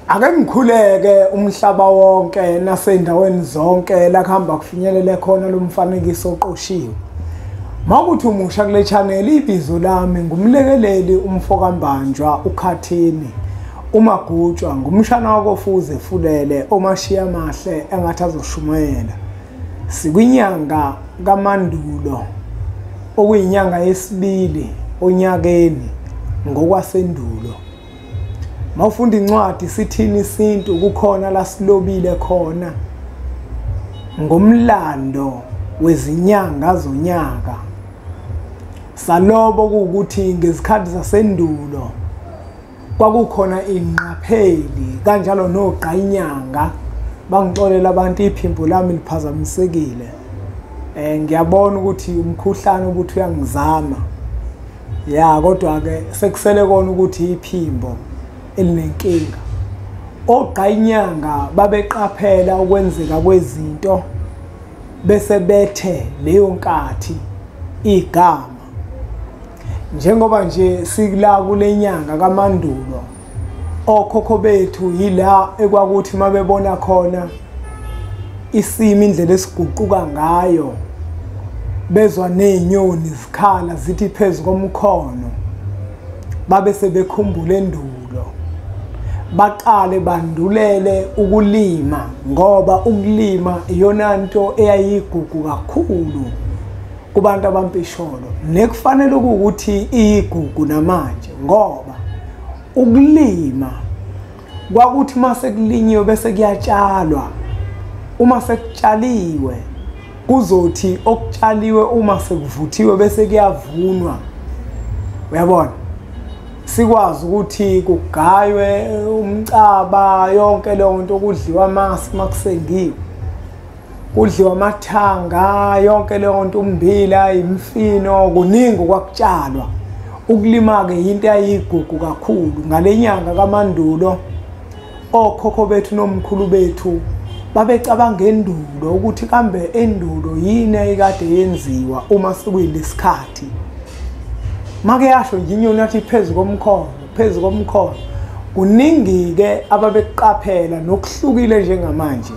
Ake ngikhuleke umhlaba wonke nasendaweni zonke la kuhamba kufinyelele khona lo mfanekiso oqoshiwe. Mawukuthi umusha kule channel, ibizo lami ngumlekeleli umfokambanjwa uKhathini uMagutshwa, ngumshana wakofuze fulele omashiya amahle engathi azoshumayela. Sikwinyanga kaMandulo, okuyinyanga yesibili onyakeni ngokwasendulo. Mawufunda incwadi Sithini Isintu, kukhona la silobile khona ngomlando wezinyanga zonyaka. Salobo ukuthi ngezikhathi zasendulo kwakukhona ingqapheli kanjalo nogqayinyanga. Bangixolela abantu, iphimbo lami liphazamisekile. Ngiyabona ukuthi umkhuhlane ukuthi uyangizama. Ya, kodwa ke sekusele kona ukuthi iphimbo elinenkinga. Ogqayinyanga babeqaphela ukwenzeka kwezinto bese bethe leyo nkathi igama. Njengoba nje sikula kule nyanga kaMandulo, okhokho bethu yila ekwakuthi mabebona khona isimo indlela esiguquka ngayo, bezwa nezinyoni zikhala zithi phezu komkhono, babe sebekhumbula endulo, baqale bandulele ukulima, ngoba ukulima iyona nto eyayigugu kakhulu kubantu abampisholo, nekufanele ukuthi iyigugu namanje, ngoba ukulima kwakuthi mase kulinyiwe bese kuyatshalwa. Uma sekutshaliwe kuzothi okutshaliwe uma sekuvuthiwe bese kuyavunwa. Uyabona, sikwazi ukuthi kugaywe umcaba, yonke leyo nto, kudliwa amasi makusengiwe, kudliwa amathanga, yonke leyo nto, ummbila, imfino, kuningi kwakutshalwa. Ukulima-ke yinto eyayigugu kakhulu. Ngale nyanga kaMandulo okhokho bethu nomkhulu bethu babecabanga endulo ukuthi kambe endulo yini ayikade yenziwa uma sekuyilesikhathi. Make yasho nje inyoni yathi phezu komkhono, phezu komkhono. Kuningi-ke ababekuqaphela nokuhlukile njengamanje.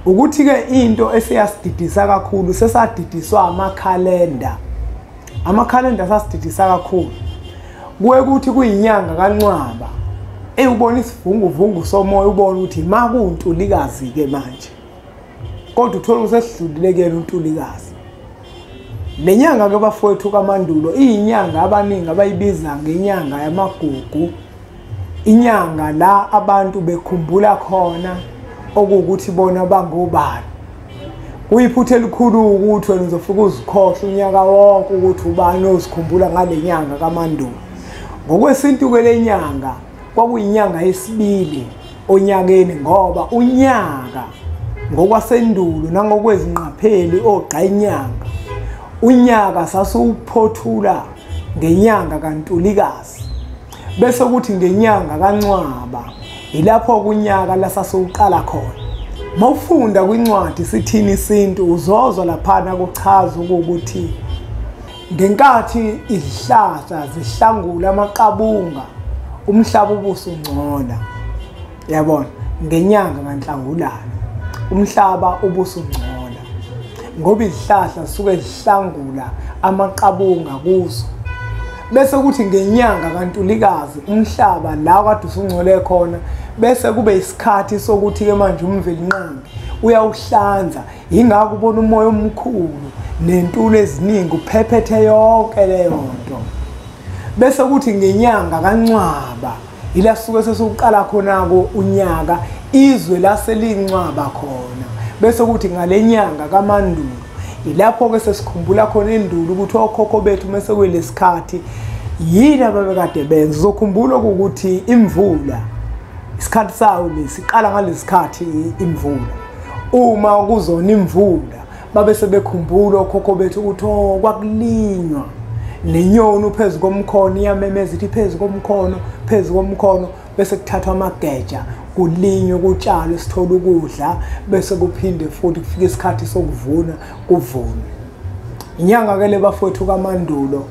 Ukuthi-ke into eseyasididisa kakhulu, sesadidiswa amakhalenda. Amakhalenda sasididisa kakhulu. Kuye kuthi kuyinyanga kaNcwaba, ubona isivunguvungu somoya, ubona ukuthi makuwuNtulikazi-ke manje, kodwa uthole usesidlulile kuyena uNtulikazi. Le nyanga-ke bafowethu kaMandulo iyinyanga abaningi abayibiza ngenyanga yamagugu, inyanga la abantu bekhumbula khona okuwukuthi bona bangobani. Kuyiphutha elikhulu ukuthi wena uzofika uzikhohle unyaka wonke ukuthi ubani ozikhumbula ngale nyanga kaMandulo. Ngokwesintu-ke le nyanga kwakuyinyanga yesibili onyakeni, ngoba unyaka ngokwasendulo nangokwezinqapheli ogqayinyanga, unyaka sasiwuphothula ngenyanga kaNtulikazi, bese kuthi ngenyanga kaNcwaba ilapho kunyaka lasasiwuqala khona. Mawufunda kwincwadi Sithini Isintu uzozwa laphana kuchaza ukuthi ngenkathi izihlahla zihlangula amaqabunga, umhlaba ubusungcola. Yabona, ngenyanga kaNhlangulana umhlaba ubusungcola, ngoba izihlahla zisuke zihlangula amaqabunga kuzo. Bese kuthi ngenyanga kaNtulikazi umhlaba la kade usungcole khona, bese kube isikhathi sokuthi ke manje uMvelinqangi uyawuhlanza. Yingakho ubona umoya omkhulu nentuli eziningi uphephethe yonke leyo nto. Bese kuthi ngenyanga kaNcwaba ila suke sesiqala khona ko unyaka, izwe laselincwaba khona. Bese kuthi ngale nyanga kaMandulo ilapho ke sesikhumbula khona endulo ukuthi okhokho bethu mase kuyilesikhathi yini ababekade benza. Uzokhumbula ukuthi imvula isikhathi sawo lesiqala ngalesikhathi imvula. Uma kuzona imvula babe sebekhumbula okhokho bethu ukuthi oh kwakulinywa, nenyoni phezu komkhono iyamemeza ithi phezu komkhono, phezu komkhono, bese kuthathwa amageja kulinywe, kutshalwe, sithola ukudla, bese kuphinde futhi kufike isikhathi sokuvuna, kuvunwe. Inyanga ke le bafowethu kaMandulo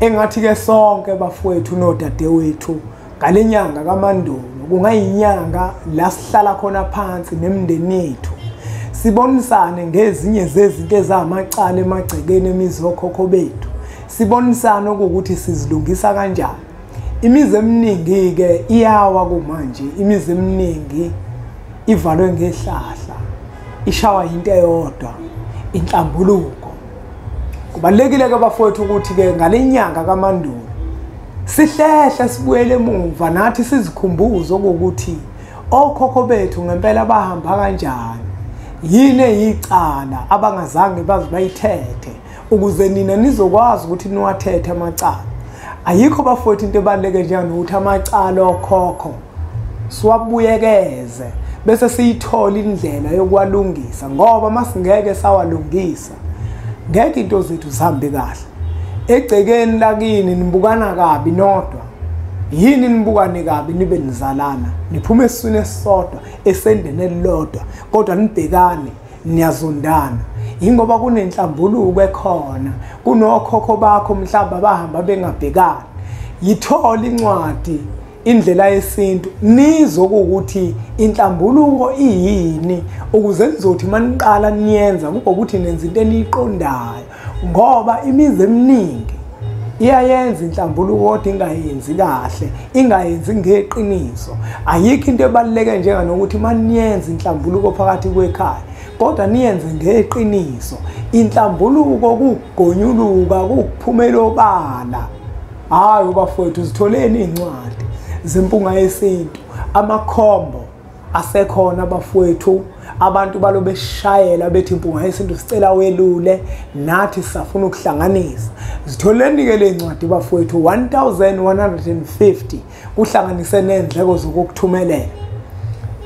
engathi ke sonke bafowethu nodadewethu Ngalenyanga kaMandulo kungayinyanga la sihlala khona phansi nemindeni yethu, sibonisane ngezinye zezinto ezamacala emagcekeni emizi okhokho bethu, sibonisane ukuthi sizilungisa kanjani. Imizi eminingi ke iyawa kumanje, imizi eminingi ivalwe ngehlahla, ishawa into eyodwa, inhlambuluko. Kubalulekile ke bafowethu ukuthi ke ngalenyanga kaMandulo sihlehle sibuyele emuva nathi sizikhumbuze ukuthi okhokho bethu ngempela bahamba kanjani, yini eyicala abangazange baze bayithethe ukuze nina nizokwazi ukuthi niwathethe amacala. Ayikho bafowethu into ebaluleke njengokuthi amacala okhokho siwabuyekeze bese siyithola indlela yokuwalungisa, ngoba masingeke sawalungisa ngeke into zethu zihambe kahle. Egcekeni lakini nibukana kabi nodwa, yini nibukane kabi nibe nizalana, niphume esiswini esisodwa esendeni elilodwa, kodwa nibhekane niyazondana. Ingoba kunenhlambuluko ekhona, kunokhokho bakho mhlawumbe abahamba bengabhekani. Yithola incwadi Indlela Yesintu nizokuthi inhlambuluko iyini, ukuze nizothi maniqala niyenza kube ukuthi nenza into eniyiqondayo, ngoba imizi eminingi iyayenza inhlambuluko kodwa ingayenzi kahle, ingayenzi ngeqiniso. Ayikho into ebaluleke njenganokuthi maniyenza inhlambuluko phakathi kwekhaya kodwa niyenze ngeqiniso. Inhlambuluko kugonyuluka, kukuphumela obala. Hayi bafowethu, zitholeni incwadi zeMpunga Yesintu, amakhombo asekhona bafowethu. Abantu balo beshayela bethi Impunga Yesintu sicela welule, nathi sisafuna ukuhlanganisa. Zitholeni ke le ncwadi bafowethu, 1150 kuhlanganise nendleko zokukuthumelela.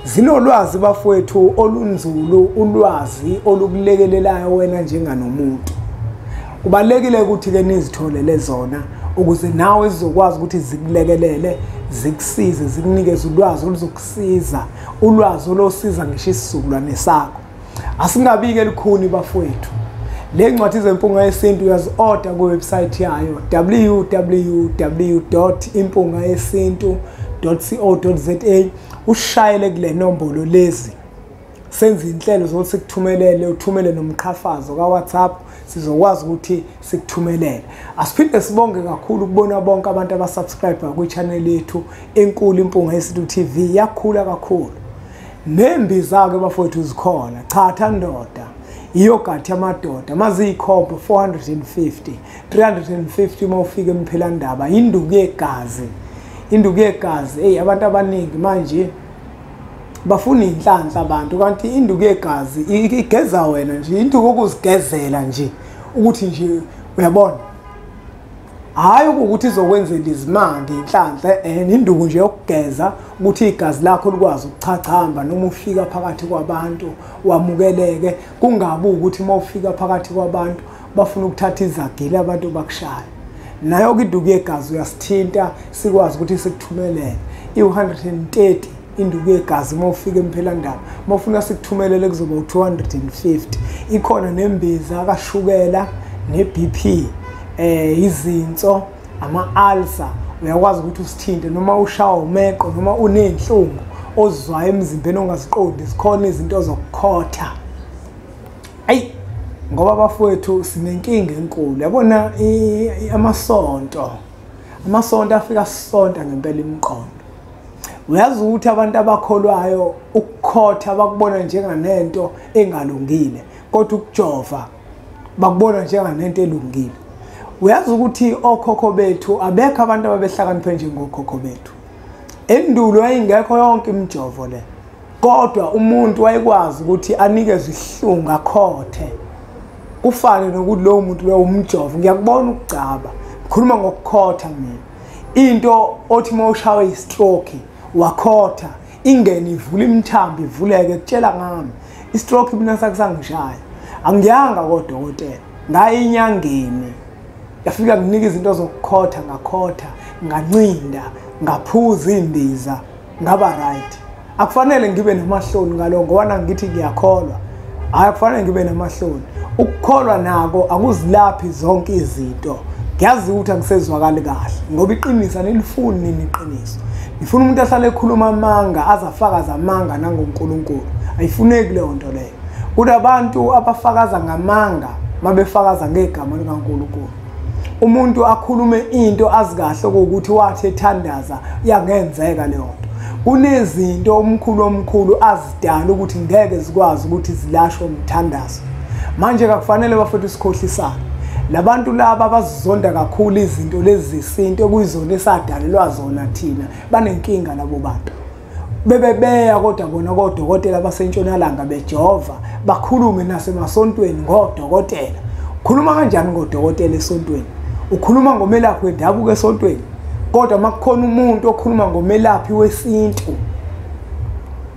Zinolwazi bafowethu olunzulu, ulwazi olukulekelelayo wena njenganomuntu. Kubalulekile ukuthi ke nizitholele zona ukuze nawe zizokwazi ukuthi zikulekelele, zikusize, zikunikeze ulwazi oluzokusiza, ulwazi olosiza ngisho isizukulwane sakho. Asingabike elikhuni bafowethu. Le ncwadi zeMpunga Yesintu uyazi-order ku-website yayo www.impungayesintu.co.za, ushayele kule nombolo lezi, senze inhlelo zokuthi sikuthumelele, uthumele nomqhafazo ka-WhatsApp, sizokwazi ukuthi sikuthumelele. Asiphinde sibonge kakhulu kubona bonke abantu abasubscribe kwi-channel yethu enkulu Impunga Yesintu TV, yakhula kakhulu. Nembiza-ke bafowethu zikhona, chatha ndoda, iyogathi yamadoda, maziyikhombo 450, 350 uma ufika eMphelandaba, induku yegazi, induku yegazi. Hey, abantu abaningi manje bafuna inhlanhla abantu, kanti induku yegazi igeza wena nje, induku okuzigezela nje ukuthi nje uyabona, hayi ukuthi izokwenzela izimanga inhlanhla, induku nje yokugeza ukuthi igazi lakho likwazi ukuchachamba noma ufika phakathi kwabantu wamukeleke, kungabi ukuthi uma ufika phakathi kwabantu bafuna ukuthatha izagila abantu bakushaya. Nayo ke induku yegazi uyasithinta sikwazi ukuthi sikuthumelele i-130 induku yegazi uma ufika eMphelandaba. Uma ufuna sikuthumelele kuzoba u-250. Ikhona nembiza kashukela ne-BP, izinso, ama-ulcer, uyakwazi ukuthi usithinte noma ushawa umeqo noma unenhlungu ozizwayo emzimbeni ongaziqondi, zikhona izinto zokukhotha. Ayi, ngoba bafowethu sinenkinga enkulu, yabona amasonto, amasonto afika sisonta ngempela imiqondo. Uyazi ukuthi abantu abakholwayo ukukhotha bakubona njenganento engalungile, kodwa ukujova bakubona njenganento elungile. Uyazi ukuthi okhokho bethu abekho abantu ababehlakaniphe njengokhokho bethu. Endulo yayingekho yonke imijovo le, kodwa umuntu wayekwazi ukuthi anikezwe isihlungu akhothe, kufane nokuthi lowo muntu lowo umjovo. Ngiyakubona ukugcaba, ngikhuluma ngokukhotha mina. Into othi uma ushawe i-stroke wakhotha, ingene ivula imithambo ivuleke, kutshela ngami i-stroke mina sakusangishaya, angiyanga kodokotela, ngaya enyangeni, yafika nginika izinto zokukhotha, ngakhotha, ngancinda, ngaphuza imbiza, ngaba right. Akufanele ngibe namahloni ngalokho, ngoba ngithi ngiyakholwa. Hayi, akufanele ngibe namahloni. Ukukholwa nako akuzilaphi zonke izinto. Ngiyazi ukuthi angisezwakali kahle, ngoba iqiniso anilifuni nini iqiniso. Ngifuna umuntu ahlale ekhuluma amanga, azafakaza amanga nangoNkulunkulu. Ayifuneki leyo nto leyo. Kunabantu abafakaza ngamanga mabefakaza ngegama likaNkulunkulu. Umuntu akhulume into azi kahle ukuthi wathi ethandaza yangenzeka leyo nto. Kunezinto omkhulu omkhulu azidala ukuthi ngeke zikwazi ukuthi zilashwe umthandazo. Manje akufanele bafethu sikhohlisane. Labantu laba abazizonda kakhulu izinto lezi zesintu okuyizona esadalelwa zona thina, banenkinga labo bantu. Bebebeya kodwa bona kodokotela basentshonalanga bejova, bakhulume nasemasontweni ngodokotela. Ukhuluma kanjani ngodokotela esontweni? Ukhuluma ngomelaphi wendabuko esontweni? Kodwa makukhona umuntu okhuluma ngomelaphi wesintu,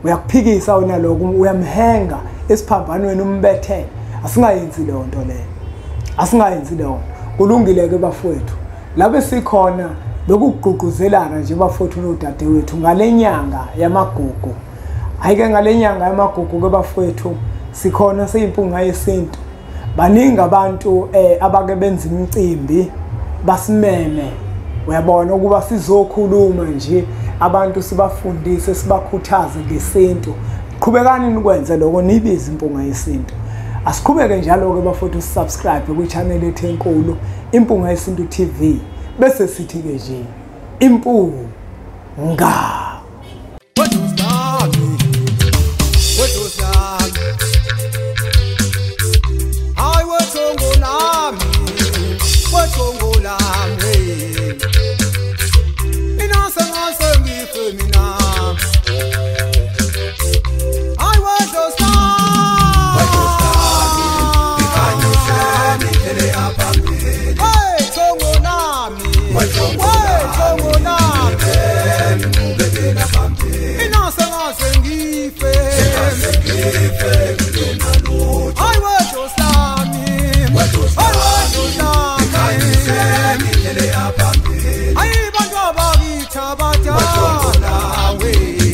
uyakuphikisa wena lokho, uyamhenga esiphambanweni umbethele. Asingayenzi leyo nto leyo. Asingayenzi leyo nto. Kulungile ke bafowethu. Labe sikhona bekugqugquzelana nje bafowethu nodadewethu ngalenyanga yamagugu. Ayike ngalenyanga yamagugu ke bafowethu, sikhona seyimpunga yesintu. Baningi abantu abake benza imicimbi basimeme, uyabona, ukuba sizokhuluma nje abantu, sibafundise, sibakhuthaze ngesintu. Qhubekani nikwenze lokho, nibize impunga yesintu. Asiqhubeke njalo ke bafowethu, subscribe kwi-channel yethu enkulu Impunga Yesintu TV, bese sithi ke nje impunga. Ay, bantu abakithi abadala we.